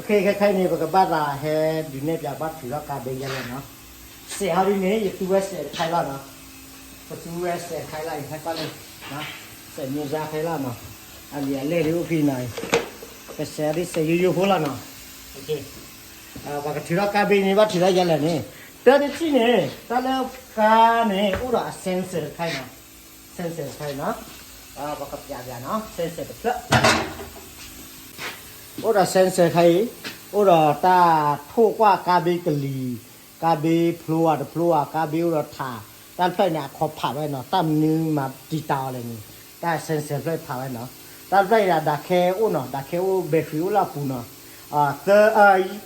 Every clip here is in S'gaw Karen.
ခဲခဲအံၤန့ၣ် ပကဘၣ်သးဟဲဒုးနဲၣ်ပၠးဘၣ်ထုးထီၣ်ကါဘ့ယဲလဲၣ်နီၤ. စဲးဟီဒ်န့ၣ် ယသူဝဲစဲးတခါလီၤနီၤ. ပသူဝဲစဲးတခါလီၤ ယဟဲကွၢ်န့ၣ်, စဲးမံၤစါခဲလီၤနီၤ. အလံာ်အလဲၢ်ဒ်အိၣ်ဖဲနီၤ, ပစဲးဒ်စဲးယိယိဖိလီၤနီၤ. ပှၤကထုးထီၣ်ကါဘ့န့ၣ် ဘၣ်ထုးထီၣ်ယဲလဲၣ်န့ၣ်, တၢ်တထံၣ်န့ၣ် တၢ်လၢကါန့ၣ် အိၣ်ဒီးအ sensor တခါအံၤနီၤ. sensor တခါအံၤနီၤ, ပကပျးပျးနီၤ sensor တဖျၢၣ် အိၣ်ဒီး sensor တခါအံၤ, အိၣ်ဒီးတၢ်ထိၣ်ကွၢ်ကါဘ့ကလံၤ, ကါဘ့ဖျိဧါတဖျိဧါ, ကါဘ့အိၣ်ဒီးထး, တၢ်တဖျၢၣ်န့ၣ် အခီဖးဝဲနီၤ, တၢ်မနုၤမၤတံာ်တာ်အီၤလဲၣ်န့ၣ်, တၢ် sensor တဖျၢၣ်ဖးဝဲနီၤ. တၢ်တဖျၢၣ်အံၤ ဒၣ်ခဲအိၣ်နီၤ, ဒၣ်ခဲအိၣ် battery အိၣ်လၢအပူၤနီၤ. သၢ ဃိး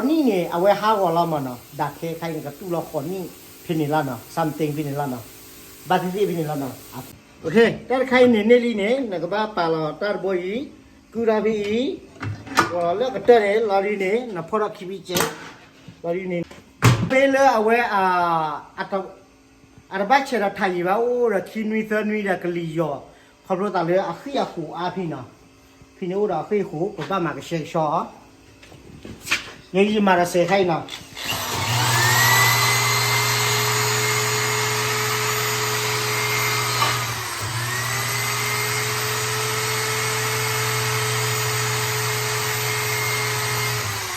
နံၣ်န့ၣ် အဝဲဟးဂီၤလီၤမးနီၤ, ဒၣ်ခဲခါအံၤန့ၣ် ကတူၢ်လီၤဃိးနံၣ်ဖဲန့ၣ်လီၤနီၤ, something ဖဲန့ၣ်လီၤနီၤ, ဘၣ်သ့ၣ်သ့ၣ်ဖဲန့ၣ်လီၤနီၤ. တၢ်တခါအံၤန့ၣ် န့ၢ်လံန့ၣ် နကဘၣ်ပာ်လီၤတၢ်တဘိအံၤ, ကုၢ်ထီၣ်ဖဲအံၤ, လၢကတၢၢ်န့ၣ် လီၤဒ်န့ၣ် နဖီၣ်ထီၣ်ခံဘံၣ်ကဲး, လီၤဒ်န့ၣ်, ဖဲလၢအဝဲ အတဘၣ်ဆဲးဒီးထးယံာ်ဘၣ်, အိၣ်ဒီးခံနွံသၢနွံဒီးကလံၤယီၤ, ခီဖျိသးလၢအဃံၣ်အဃိးအါဖဲနီၤ. ဖဲန့ၣ်အိၣ်ဒီးအဃံၣ်အဃိး ပဘၣ်မၤကဆှဲကဆှီအီၤ. ယဲယမၤဒီးစဲးခါအံၤနီၤ.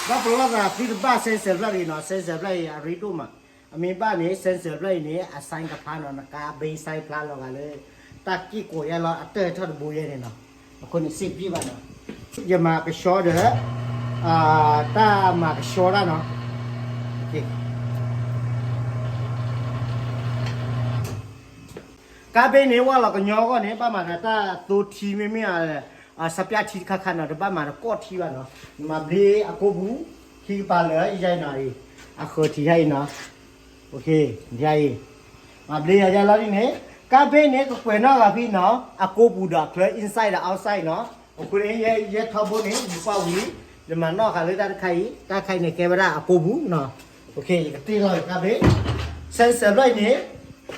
ဘၣ်ပလီၢ်သးသုတဘၣ် sensor ဖျၢၣ်တဂ့ၤနီၤ, sensor ဖျၢၣ်အံၤအရ့ဒိၣ်မး, အမ့ၢ်ဘၣ်န့ၣ် sensor ဖျၢၣ်အံၤန့ၣ် အ sign ကဖျါနီၤ, နကါဘ့ sign ဖျါလီၤဂာ်လၢ တၢ်က့ၢ်ကိးယဲလီၤ အတၢၢ်ထီၣ်တဘိယဲန့ၣ်နီၤ, အဃိန့ၣ် စ့ၢ်ကံၣ်ဘၣ်နီၤ, ယမၤကဆှီဒီး တၢ်မၤကဆှီတၢ်နီၤ. ကါဘ့န့ၣ် ဝါလီၤကညီအဂီၢ်န့ၣ် ဘၣ်မၤဒီးတၢ်သိထံမ့မ့ၢ် စပျၢ်ထံတခါခါနီၤ, တဘၣ်မၤဒီးကီၢ်ထံဘၣ်နီၤ, မၤဘျ့အကိပူၤ, ခံကပၤလၢယဲနီၤအံၤ, အဃၢၤထံယဲအံၤနီၤ, ယဲအံၤ, မၤဘျ့ယဲလီၤဒ်န့ၣ်, ကါဘ့န့ၣ် ကကွဲးနီၣ်ဂၤဖဲနီၤ, အကိပူၤဒီးအချၢ inside ဒီး outside နီၤ, အဃိန့ၣ် ယဲထီဘိန့ၣ် ယကွၢ်ဝံၤ, ယမၤနီၣ်ဃာ်လၢတၢ်တခါအံၤ, တၢ်တခါအံၤန့ၣ် ကဲဝဲဒၣ်အကိပူၤနီၤ, ယကတ့ၢ်လီၤကါဘ့, sensor ဖျၢၣ်အံၤန့ၣ်,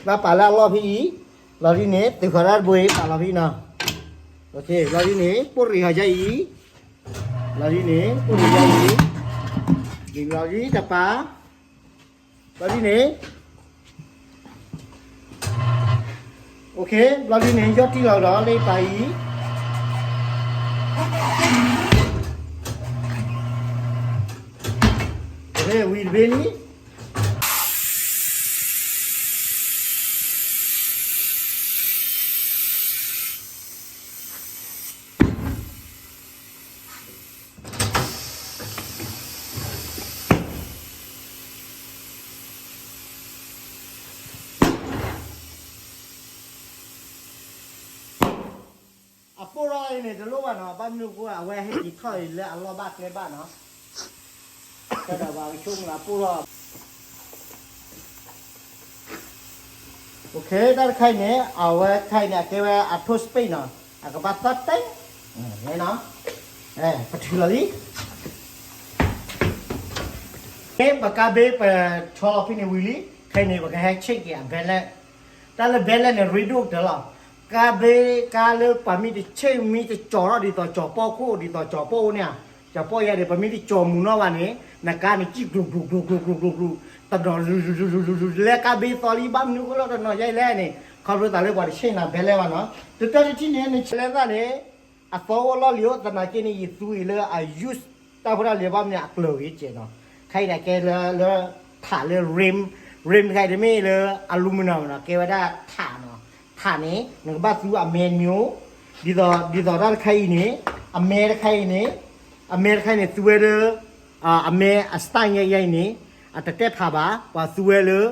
ဘၣ်ပာ်လၢအလီၢ်ဖဲအံၤ, လီၤဒ်န့ၣ် သုးဃီၤတၢ်တဘိအံၤ ပာ်လီၤဖဲနီၤ, လီၤဒ်န့ၣ် ပိၢ်ရ့ၣ်ဃီၤယဲအံၤ, လီၤဒ်န့ၣ် ပိၢ်ရ့ၣ်ယဲအံၤ, လီၤဒ်တပၤ, လီၤဒ်န့ၣ်, လီၤဒ်န့ၣ် ယီၢ်တံၢ်လီၤဒီးလၢပၤအံၤ, ဝံၤတဘ့ၣ်လံ. အပိၢ်ထီၣ်အံၤန့ၣ် တလိၣ်ဘၣ်နီၤ, ဘၣ်မနုၤအဃိ အဝဲဟဲက့ၤထီၣ်အံၤလၢအလီၢ်ဘၣ်ကျဲဘၣ်နီၤ, တၢ်ဒၣ်ဘၣ်ကဆိကမိၣ်အပိၢ်ထီၣ်. တၢ်တခါအံၤန့ၣ် အဝဲတခါအံၤန့ၣ် အကဲဝဲအထိၣ် space နီၤ, အကဘၣ်သီၣ်တဲ, ပထုးလီၤလံ, ပကါဘ့ပဆီလီၤဖဲန့ၣ်ဝံၤလံ, ခဲအံၤန့ၣ် ပကဟဲ check က့ၤအ balance, တၢ်လၢ balance န့ၣ် ရ့ဒိၣ်ကတၢၢ်လီၤ. ကါဘ့ကါလၢပှၤမ့ၢ်တ check မ့ၢ်တကၠီၤထီၣ်ဒ်သိးကၠီၤပီၣ်ခိၣ် ဒ်သိးကၠီၤပီၣ်အိၣ်န့ၣ်ဧါ, ကၠီၤပီၣ်ယါန့ၣ် ပမ့ၢ်တကၠီၤမုာ်နီၣ်ဘၣ်န့ၣ် နကါန့ၣ်ကံၣ်ကျူၤကျူၤကျူၤကျူၤကျူၤကျူၤကျူၤ, တနီၤ လဲၤကါဘ့သီလံ ဘၣ်မနုၤအဃိလၢတနီၤယါအံၤလဲၣ်န့ၣ် ခီဖျိသးလၢပှၤတ check နၤ balance ဘၣ်နီၤ, တတၢ်တထံၣ်န့ၣ် န check လဲသၣ်န့ၣ် အသီအိၣ်လီၢ်လံၤအိၣ်သနာ်က့န့ၣ် ယသူအံၤလၢအ use တၢ်ဖိတၢ်လံၤဘၣ်မနုၤအကျၢၤဂ့ၤကဲးနီၤ, ခဲအံၤန့ၣ်ကဲလၢ လၢထးလၢ rim, rim တခါအံၤတမ့ၢ်လၢ aluminum နီၤ, ကဲဝဲဒၣ်ထးနီၤ, ထးန့ၣ် နကဘၣ်သူအမဲနံၤ, ဒ်သိး ဒ်သိးတၢ်တခါအံၤန့ၣ် အမဲတခါအံၤန့ၣ် အမဲတခါအံၤန့ၣ် သူဝဲလၢ အမဲအ style ညါအံၤန့ၣ် အတတဲဖးဘၣ်, ပှၤသူဝဲလၢ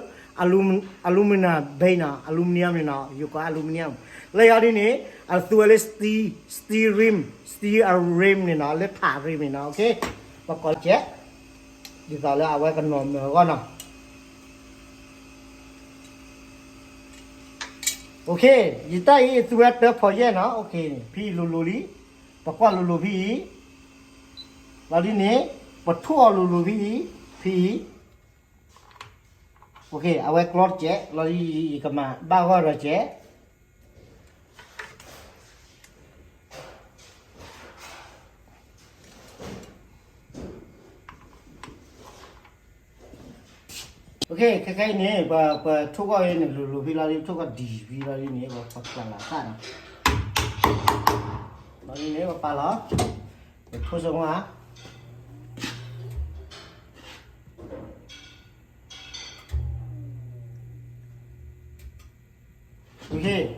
aluminum base နီၤ, aluminum န့ၣ်နီၤ, ယိၤကီး aluminum လၢယၤဒ်န့ၣ် အသူဝဲလၢ steel, steel rim, steel rim န့ၣ်နီၤ, လၢထး rim န့ၣ်နီၤ, ပကိးကဲး ဒ်သိးလၢအဝဲကနီၤမၢၤအဂီၢ်နီၤ, ယတၢ်အံၤသူဝဲတၢဖီယဲၢ်နီၤ, ဖဲအံၤလိၤလိၤလံ, ပကွၢ်လိၤလိၤဖဲအံၤ, လီၤဒ်န့ၣ် ပထိၣ်အီၤလိၤလိၤဖဲအံၤ, ဖဲအံၤ အဝဲကျီတကဲး, လီၤဒ်ယကမၤဘၣ်ဂီၢ်ဒီးကဲး, ခဲခဲအံၤန့ၣ် ပထိၣ်ဂီၢ်အံၤန့ၣ် လိၤလိၤဖံလီၤလံ ပထိၣ်ဂီၢ်ဒံးဖံလီၤလံန့ၣ် ပပာ်လီၤသၣ်နီၤ, လီၤလံန့ၣ် ပပာ်လီၤ, ပထိၣ်ဆိမး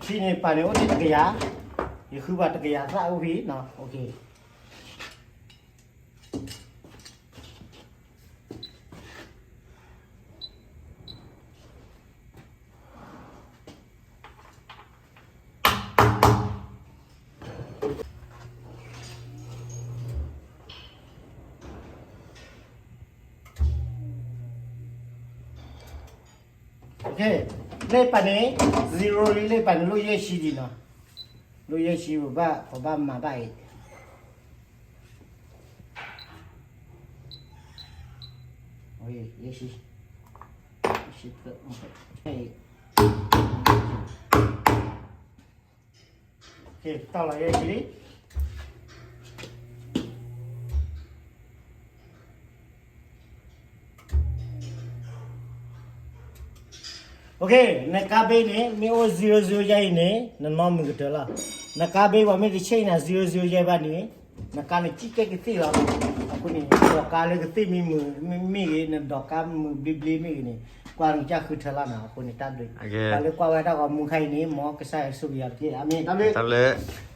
ဖံန့ၣ် ပာ်န့ၣ်အိၣ်ဒံးတကယၤ, ယဃုဘၣ်တကယၤသၣ်အိၣ်ဖံနီၤ. Okay, လၢပာ်န့ၣ် zero လံ လၢပာ်န့ၣ် လိၣ်ယဲၢ်ဆံဒံးနီၤ, လိၣ်ယဲၢ်ဆံ ပဘၣ် ပဘၣ်မၤဘၣ်အံၤ, ယဲၢ်ဆံ, ယဲၢ်ဆံ, တီၢ်လီၤယဲၢ်ဆံလံ. Okay, နကါဘ့န့ၣ် မ့ၢ်အိၣ် zero zero ယဲအံၤန့ၣ် နနီၢ်မုာ်ကတၢၢ်လီၤ. နကါဘ့ပှၤမ့ၢ်တဆဲးအံၤနၤ zero zero ယဲဘၣ်န့ၣ် နကါန့ၣ်ကံၣ်ကဲကသ့ၣ်လီၤ. အဃိန့ၣ် ဒိးကါလၢကသ့ၣ်မံမုာ်မ့ၢ်ဂ့ၤ နဒိးကါမုာ်ဘျ့ဘျ့မ့ၢ်ဂ့ၤန့ၣ် ကွၢ်နကစၢ်ဃုထၢလီၤနၤ. အဃိန့ၣ် တၢ်ဘျုး, ပှၤလၢကွၢ်ဝဲတၢ်ဂီၤမူခါအံၤန့ၣ် မ်ကစၢ်ယွၤဆိၣ်ဂ့ၤအီၤတက့ၢ်. အၤမ့ၣ်, တၢ်ဘျုး.